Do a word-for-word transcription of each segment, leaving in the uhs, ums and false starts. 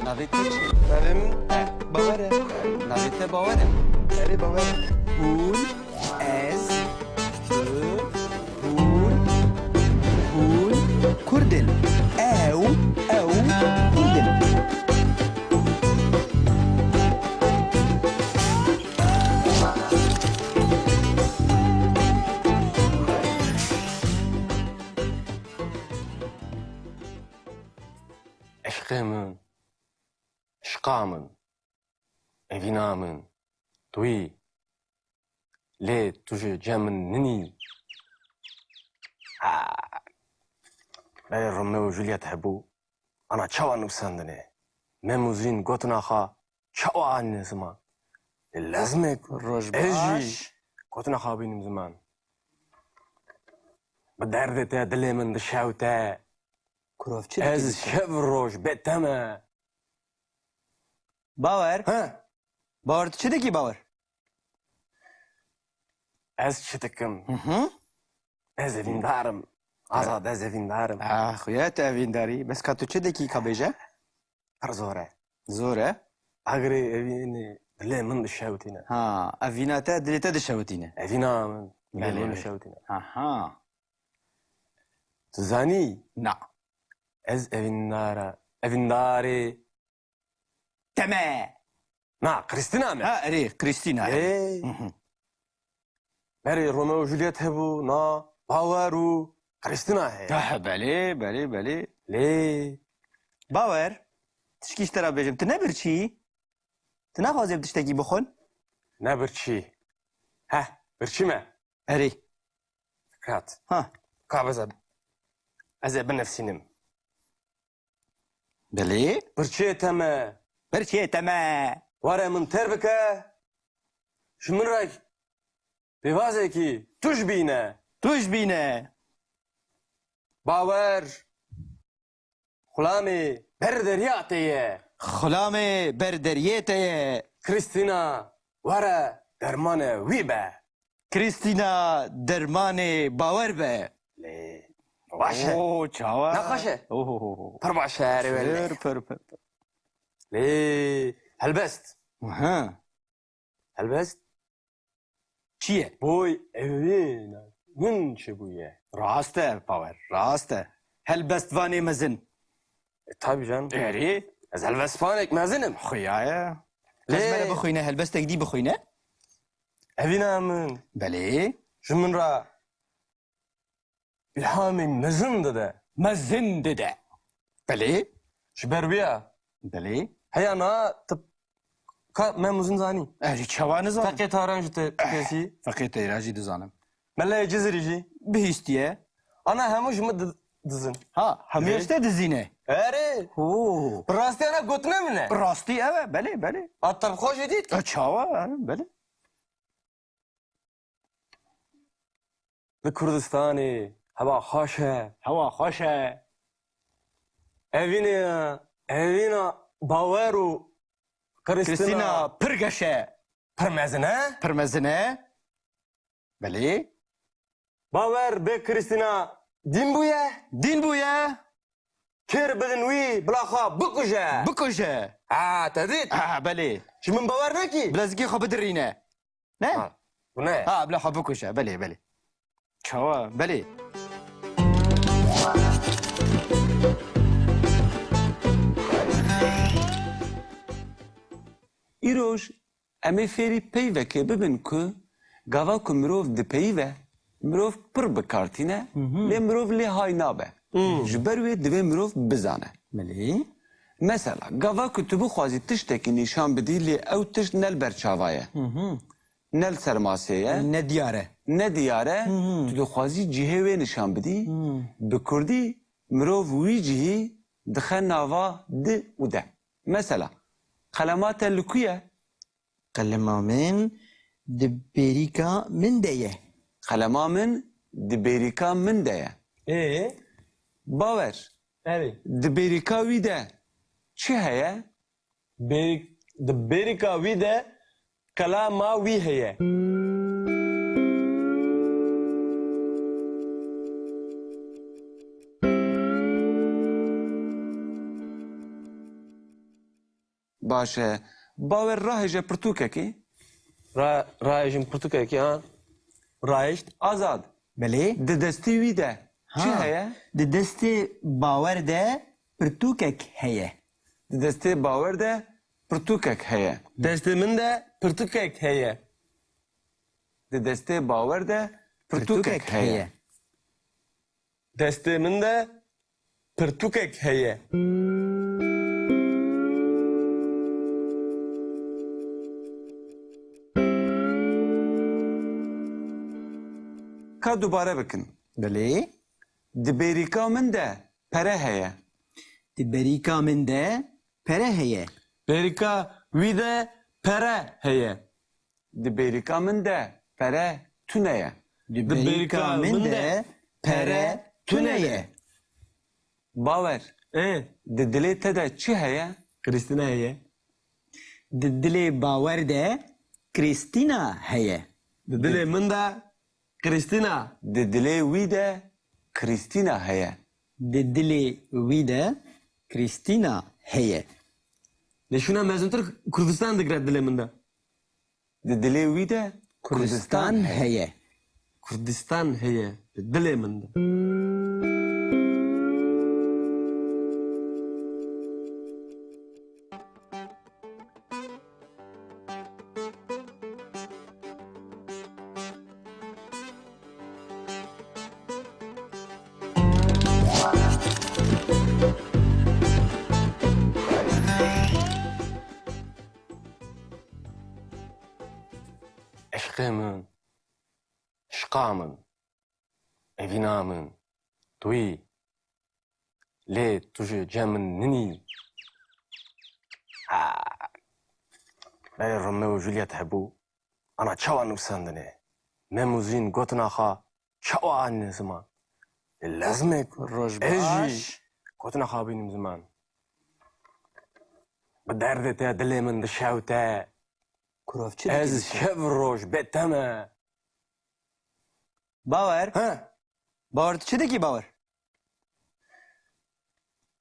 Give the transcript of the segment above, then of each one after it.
Navê te çi? Navê min Bawer e. Navê te Bawer e? Erê, Bawer e. Hûn, ez, tu, hûn, hûn Kurd in. Ew, ew Kurd in. Eşqê min, eşqa min, evîna min, tu yî, lê tu ji cem min ninî. Ha. Berê Romeo û Juliet hebû, ana çawa nivîsandinê? Mem û Zîn gotina xwe çawa anîne ziman? Lê lezmê ku Roj ez jî baş. Gotina xwe bînim ziman. Bi derdê te dilê min dişewte. Kurov çi dikî? Ez şev roj bê te me. Bawer? He? Bawer, tu çi dikî, Bawer? Ez çi dikim? Hı hı. Ez evîndar im. Azad, ez evîndar im. Ah, xuya tu evîndar î. Bes ka tu çi dikî, ka bêje? Pir zor e. Zor e? Agirê evînê dilê min dişewitîne. Ha, evîna te dilê te dişewitîne. Evîna min dilê Belê, min belê. Dişewitîne. Aha. Tu zanî? Na. Ez evîndara, evîndarê te me. Na, Krîstîna me. Ha, erê, Krîstîna, erê. Ê. Hı hı. Berê Romeo û Juliet hebû, na, Bawer û Krîstîna heye. Ah, belê, belê, belê. Lê. Bawer, tişkî ji te re bêjim, tu ne birçî yî? Tu naxwazî ev tiştekî bixwin? Ne birçî. Heh, birçî me. Erê. Kat. Ha. Ka ez ê, ez ê binivîsînim. Belê. Birçê te me. Birçê te me. Were min têr bike. Ji min re pêvazekî tuj bîne. Tuj bîne. Bawer. Xulamê ber derya te ye. Xulamê ber deriyê te ye. Krîstîna, were dermanê wî be. Krîstîna dermanê Bawer be. Lê baş e. Oo, çawa? Ne xweş e? Ohohoho. Pir baş e, erê wele. Pir, pir, pir, pir. Lê helbest. Aha. Helbest? Çi ye? Boy evîna min çi bûye? Rast e, Bawer, rast e. Helbestvanê mezin. E, tabii canım. Erê? Ez helbestvanek mezin im. Xuya ye. Lê ez me re bixwîne, helbestek dî bixwîne. Evîna min. Belê. Ji min re îlhamê mezin dide. Mezin dide. Belê. Ji ber wî ya. Belê. Heya na tu ka Mem Uzun zanî? Ez jî çawa nizanim? Feqê Taran jî te kesî. Feqê Teyran jî dizanim. Meleyê Cizirî jî. Bihîstiye. Ana hemû ji min di-, dizin. Ha, hemû Lê? Ji te dizîne. Erê. Hû. Bi rastî ana gotine min e. Rastî ev e, belê, belê. A te bi xwe jî dît? E, çawa, e, belê. Li Kurdistanê hewa xweş e. Hewa xweş e. Evînê, evîna Bawer û Krîstîna Krîstîna pir geş e. Pir mezin e. Pir mezin e. Belê. Bawer bê Krîstîna dîn bûye. Dîn bûye. Kêr bidin wî, bila xwe bikuje. Bikuje. Ha, te dît? Ha, belê. Ji min bawer nekî? Bila zikê xwe bidirîne. Ne? Ha, bu ne? Ha, bila xwe bikuje. Belê, belê. Çawa? Belê. Îroj Em ê fêrî peyvekê bibin ku gava ku mirov dipeyive, mirov pir bi kar tîne, Hı hı. Lê mirov lê hay nabe. Hı. Ji ber wê divê mirov bizane. Belê. Mesela, gava ku tu bixwazî tiştekî nîşan bidî, lê ew tişt ne li ber çava ye. Hı hı. Ne li ser masê ye. Ne diyar e. Ne diyar e. Hı hı. Tu dixwazî cihê wê nîşan bidî. Hı. Bi kurdî mirov wî cihî dixe nava di û de. Mesela, qelema te li ku ye? Qelema min di bêrîka min de ye. Qelema min di bêrîka min de ye. Ê? Bawer. Erê. Di bêrîka wî de çi heye? Bêrîk-, di bêrîka wî de qelema wî heye. Baş e. Bawer rahêje pirtûkekê. Ra-, rahêjim pirtûkekê, ha. Rahêşt. Azad. Belê. Di destê wî de çi Ha. heye? Di destê Bawer de pirtûkek heye. Di destê Bawer de pirtûkek heye. Destê min de pirtûkek heye. Di destê Bawer de pirtûkek Pirtûkek heye. heye. Destê min de pirtûkek heye. Ka dubare bikin. Belê. Di bêrîka min de pere heye. Di bêrîka min de pere heye. Bêrîka wî de pere heye. Di bêrîka min de pere tune ye. Di Di bêrîka bêrîka min min de de pere pere tune tune ye. ye. Bawer, Ê, di dilê te de çi heye? Krîstîna heye. Di dilê Bawer de Krîstîna heye. Di dilê min de Krîstîna. Di dilê wî de Krîstîna heye. Di dilê wî de Krîstîna heye. Lê şûna mezintir Kurdistan digre dilê min de. Di dilê wî de Kurdistan Kurdistan heye. heye. Kurdistan heye. Di dilê min de. Eşqê min, eşqa min, evîna min, tu yî. Lê tu ji cem min ninî. Ha. Berê Romeo û Juliet hebû, ana çawa nûsandinê? Mem û Zîn gotina xwe çawa anîne ziman? Lê lezmê ku Roj ez jî baş. gotina xwe bînim ziman. Bi derdê te dilê min dişewte. Kurov çi dikî Ez dişew? şev roj bê te me. Bawer. He. Bawer, tu çi dikî Bawer?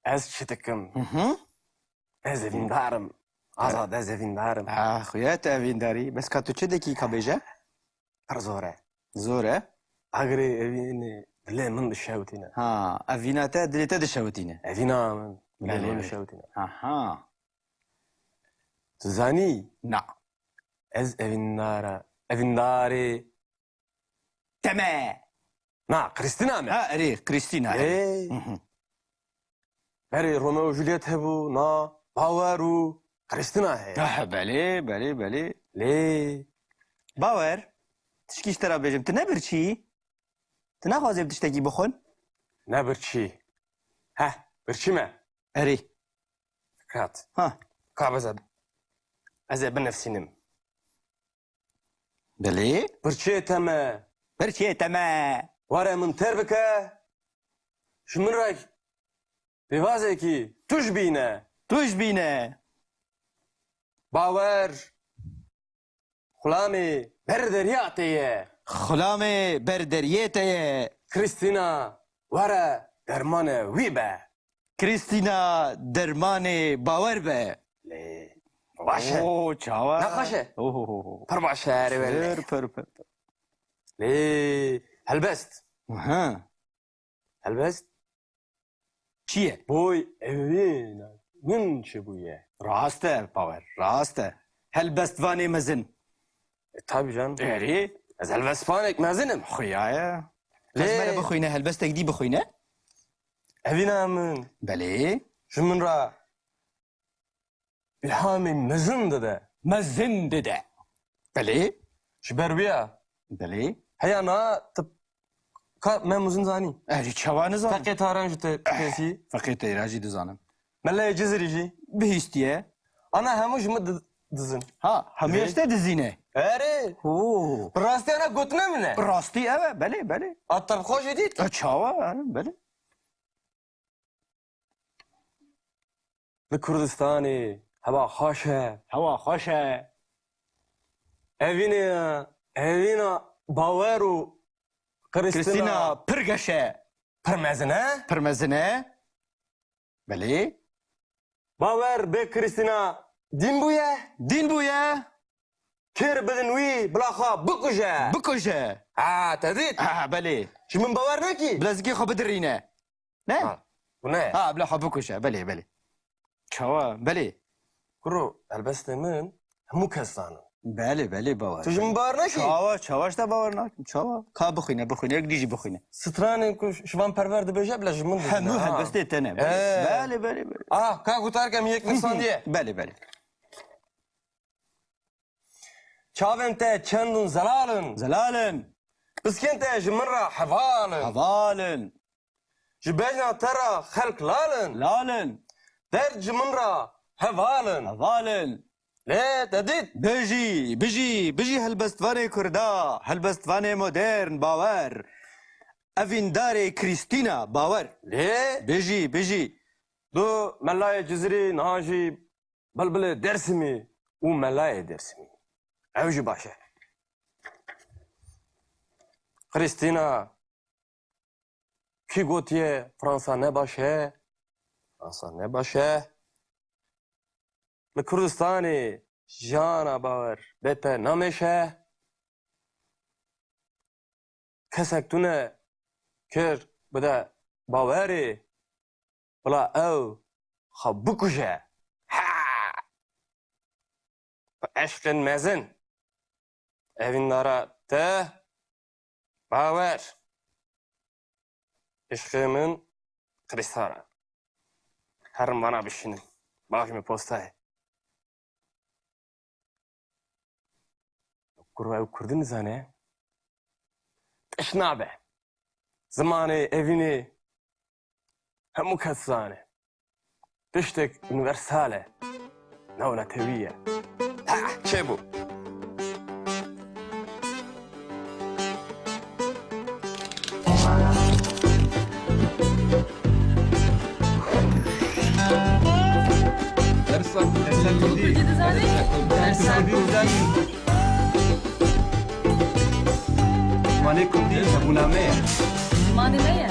Ez çi dikim? Hı hı. Ez evîndar im. Azad, ez evîndar im. Ha, xuya te evîndarî. Bes ka tu çi dikî ka bêje? Pir zor e. Zor e? Agirê evînê dilê min dişewtîne. Ha, evîna te dilê te dişewtîne. Evîna min dilê Belê, min belê. dişewtîne. Aha. Tu zanî? Na. Ez evîndar e. Evîndarê Te me. Na, Krîstîna me. Ha, erê, Krîstîna, erê. Ê. Hı hı. Berê Romeo û Juliet hebû, na, Bawer û Krîstîna heye. Ah, belê, belê, belê. Lê. Bawer, tişkî ji te re bêjim, tu ne birçî? Tu naxwazê bi tiştekî bixwin? Ne birçî. Heh, birçî me. Erê. Kat. Ha. Ka beze. Ez ê binivîsînim. Belê. Birçiyê te me. Birçiyê te me. Were min ter bike. Ji min re pêvazekî tuj bîne. Tuj bîne. Bawer. Xulamê ber derya te ye. Xulamê ber deriyê te ye. Krîstîna, were dermanê wî be. Krîstîna dermanê Bawer be. Lê baş e. Oo, çawa? Ne xweş e? Ohohoho. Pir baş e, erê wele. Pir, pir, pir, pir. Lê helbest. Aha. Helbest? Çi ye? Boy evîna min çi bûye? Rast e, Bawer, rast e. Helbestvanê mezin. E, tabii canım. Erê. Ez helbestvanek mezin im. Xuya ye. Lê- Ez mere bixwîne, helbestek dî bixwîne. Evîna min. Belê. Ji min re îlhamê mezin dide. Mezin dide. Belê. Ji ber wî ya. Belê. Heya na tu ka me mezin zanî. Erê, çawa nizanim? Feqê Taran ji te kesî. Feqê Teyra jî dizanim. Meleyê Cizirî jî. Bihîstiye. Ana hemû ji min di-, dizin. Ha, hemû Erê. ji te dizîne. Erê. Oo. Bi rastî ana gotine min e. Bi rastî ev e, belê, belê. A te bi xwe jî dît. E, çawa, yani, belê. Li Kurdistanê hewa xweş e. Hewa xweş e. Evînê, evîna Bawer û Krîstina Krîstina pir geş e. Pir mezin e. Pir mezin e. Belê. Bawer bê Krîstina Dîn bûye. Dîn bûye. Kir bidin wî, bila xwe bikuje. Bikuje. Ha, te dît? Ha, belê. Ji min bawer nekî? Bilezgê xwe bidirîne. Ne? Ha, bu ne? Ha, bila xwe bikuje. Belê, belê. Çawa? Belê. Kuro, helbestê min hemû kes zanin. Belê, belê, bawer. Tu ji min bawer nekî? Çawa, çawa ji te bawer nakim? Çawa? Ka bixwîne, bixwîne, yek dî jî bixwîne. Stranên ku Şivan Perwer dibêje, bila ji min dizîne, Hemû ha. Helbestê te ne. Belê, Ee. Belê, belê, belê. Ah, ka gotarke min yek nivisandî ye. Belê, belê. Çavên te çend in zelal in. Zelal in. Piskên te ji min re heval in. Heval in. Ji bejna te re xelk lal in. Lal in. Derd ji min re heval in. Heval in. Lê te dît. Bijî, bijî, bijî helbestvanê Kurda, helbestvanê modern, bawer. Evîndarê Krîstîna, bawer. Lê? Bijî, bijî. Tu melayê Cizirî, niha jî bilbilê Dêrsimî û melayê Dêrsimî. Ew jî baş e. Krîstîna, kî gotiye Fransa ne baş e? Fransa ne baş e. Li Kurdistanê jiyana bawer bê te namêşe. Kesek tune kir bide bawerê, bila ew xwe bikuje. Ha! Bi eşqên mezin. Evîndara te bawer. Eşqê min Krîstar e. Herin vana bişînin. Bavê min postayê. Kurva ew Kurdî nizane. Tişt nabe. Zimanê evînê hemû kes zane. Tiştek unîversal e. Newletewî ye. Ha, çêbû. Dersa, dersa Kurdî. Kurdî dizanî? Dersa Kurdî dizanî. Zimanê Kurdî hebûna me ye. Zimanê me ye.